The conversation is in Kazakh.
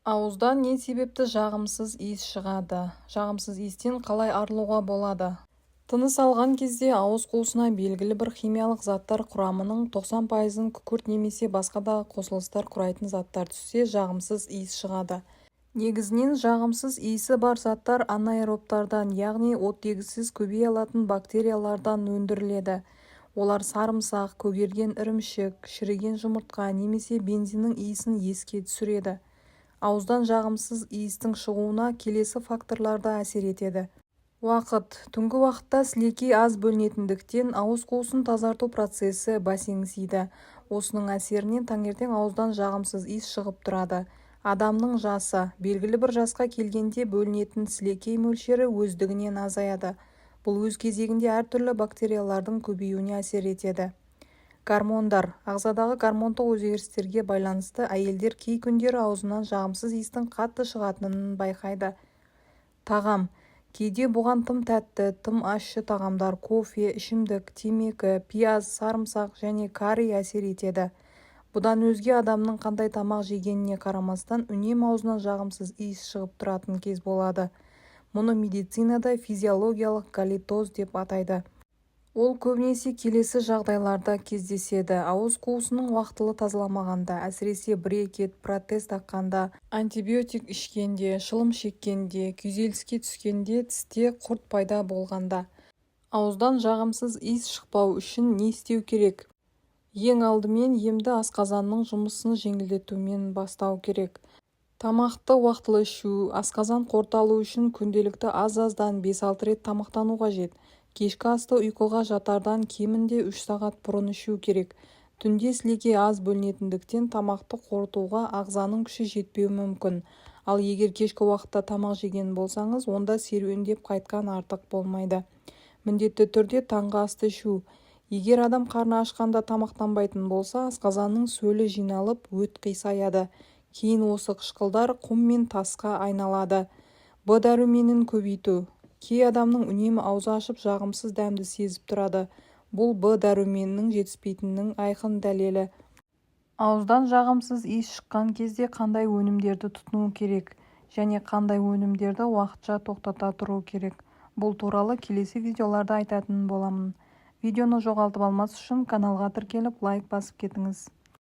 Ауыздан не себепті жағымсыз иіс шығады? Жағымсыз иістен қалай арылуға болады? Тыныс алған кезде ауыз қуысына белгілі бір химиялық заттар құрамының 90 пайызын күкірт немесе басқа да қосылыстар құрайтын заттар түссе, жағымсыз иіс шығады. Негізінен жағымсыз иісі бар заттар анаэробтардан, яғни оттегісіз көбейе алатын бактериялардан өндіріледі. Олар сарымсақ, көгерген ірімшік, шіріген жұмыртқа немесе бензиннің иісін еске түсіреді. Ауыздан жағымсыз иістің шығуына келесі факторлар да әсер етеді. Уақыт. Түнгі уақытта сілекей аз бөлінетіндіктен, ауыз қуысын тазарту процесі бәсеңсиді. Осының әсерінен таңертең ауыздан жағымсыз иіс шығып тұрады. Адамның жасы. Белгілі бір жасқа келгенде бөлінетін сілекей мөлшері өздігінен азаяды. Бұл өз кезегінде әртүрлі бактериялардың көбеюіне әсер етеді. Гормондар. Ағзадағы гормондық өзгерістерге байланысты әйелдер кей күндері аузынан жағымсыз иістің қатты шығатынын байқайды. Тағам. Кейде бұған тым тәтті, тым ащы тағамдар, кофе, ішімдік, темекі, пияз, сарымсақ және карри әсер етеді. Бұдан өзге адамның қандай тамақ жегеніне қарамастан, үнемі аузынан жағымсыз иіс шығып тұратын кез болады. Мұны медицинада физиологиялық галитоз деп атайды. Ол көбінесе келесі жағдайларда кездеседі: ауыз қуысының уақтылы тазаламағанда, әсіресе брекет, протез таққанда, антибиотик ішкенде, шылым шеккенде, күйзеліске түскенде, тісте құрт пайда болғанда. Ауыздан жағымсыз иіс шықпау үшін не істеу керек? Ең алдымен емді асқазанның жұмысын жеңілдетумен бастау керек. Тамақты уақтылы ішу. Асқазан қорыта алу үшін күнделікті аз-аздан 5-6 рет тамақтану қажет. Кешкі асты ұйқыға жатардан кемінде 3 сағат бұрын ішу керек. Түнде сілекей аз бөлінетіндіктен, тамақты қорытуға ағзаның күші жетпеуі мүмкін. Ал егер кешкі уақытта тамақ жеген болсаңыз, онда серуендеп қайтқан артық болмайды. Міндетті түрде таңғы асты ішу. Егер адам қарны ашқанда тамақтанбайтын болса, асқазанның сөлі жиналып, өт қисаяды. Кейін осы қышқылдар құм мен тасқа айналады. Б дәруменін көбейту. Кей адамның үнемі аузы ашып, жағымсыз дәмді сезіп тұрады. Бұл Б дәруменінің жетіспейтінінің айқын дәлелі. Ауыздан жағымсыз иіс шыққан кезде қандай өнімдерді тұтыну керек және қандай өнімдерді уақытша тоқтата тұру керек? Бұл туралы келесі видеоларда айтатын боламын. Видеоны жоғалтып алмас үшін каналға тіркеліп, лайк басып кетіңіз.